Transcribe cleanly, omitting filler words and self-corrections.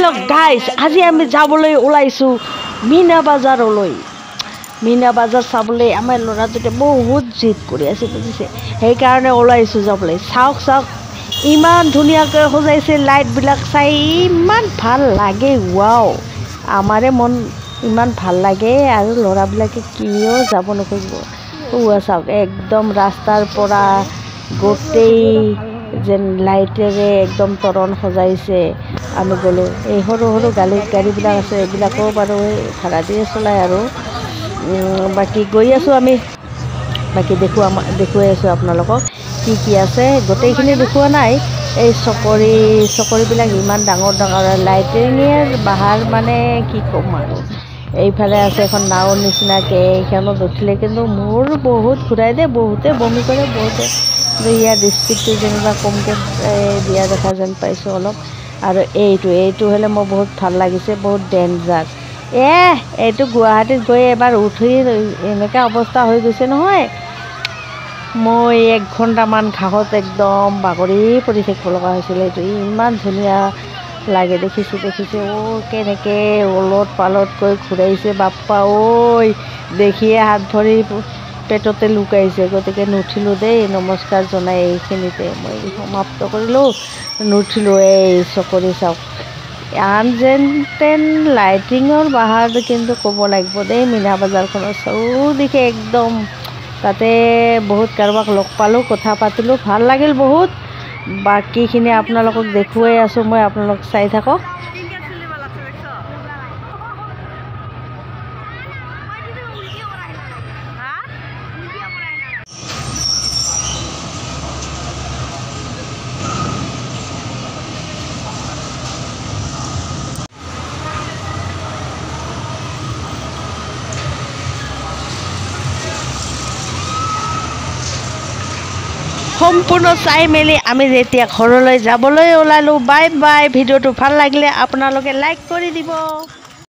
Hello' guys, আজি আমি যাবলৈ ওলাইছোঁ মীনা বজাৰলৈ। মীনা বজাৰ চাবলৈ আমাৰ ল'ৰাটোতে বহুত জিদ কৰি আছে, বুজিছে, সেইকাৰণে ওলাইছোঁ যাবলৈ। চাওক চাওক, ইমান ধুনীয়াকৈ সজাইছে, লাইটবিলাক চাই ইমান ভাল লাগে। ৱাও, আমাৰে মন ইমান ভাল লাগে আৰু ল'ৰাবিলাকে কিয় যাব নোখোজিব। চাওক, একদম ৰাস্তাৰ পৰা গোটেই যেন লাইটেৰে একদম তৰণ সজাইছে। আমি গ'লোঁ, এই সৰু সৰু গাড়ীবিলাক আছে, এইবিলাকো বাৰু এই ভাড়া দিয়ে চলায় আৰু। বাকী গৈ আছোঁ আমি, বাকী দেখুৱাই আছোঁ আপোনালোকক কি কি আছে। গোটেইখিনি দেখুওৱা নাই। এই চকৰিবিলাক ইমান ডাঙৰ ডাঙৰ লাইটিঙৰ বাহাৰ, মানে কি ক'ম আৰু। এইফালে আছে এখন নাৱৰ নিচিনাকৈ, এইখনত উঠিলে কিন্তু মোৰ বহুত ঘূৰাই দিয়ে, বহুতে বমি কৰে, বহুতে। ইয়াৰ স্পীডটো যেনিবা কমকৈ দিয়া দেখা যেন পাইছোঁ অলপ। আৰু এইটো হ'লে মোৰ বহুত ভাল লাগিছে, বহুত ডেঞ্জাৰ। এইটো গুৱাহাটীত গৈ এবাৰ উঠি এনেকুৱা অৱস্থা হৈ গৈছে নহয়, মই 1 ঘণ্টামান ঘাঁহত একদম বাগৰি পৰি থাকিব লগা হৈছিলে। এইটো ইমান ধুনীয়া লাগে, দেখিছোঁ দেখিছোঁ, অ' কেনেকৈ ওলট পালটকৈ ঘূৰাইছে, বাপ্পা ঐ, দেখিয়ে হাত ভৰি পেটতে লুকাইছে। গতিকে নুঠিলোঁ দেই, নমস্কাৰ জনাই এইখিনিতে মই সমাপ্ত কৰিলোঁ, নুঠিলোঁ। এই চকৰি চাওক, আন যেন তেন লাইটিঙৰ বাহাৰটো কিন্তু ক'ব লাগিব দেই, মীনা বজাৰখনৰ চৌদিশে একদম। তাতে বহুত কাৰোবাক লগ পালোঁ, কথা পাতিলোঁ, ভাল লাগিল বহুত। বাকীখিনি আপোনালোকক দেখুৱাই আছোঁ মই, আপোনালোক চাই থাকক। সম্পূৰ্ণ চাই মেলি আমি যেতিয়া ঘৰলৈ যাবলৈ ওলালোঁ। Bye bye. ভিডিঅ'টো ভাল লাগিলে আপোনালোকে লাইক কৰি দিব।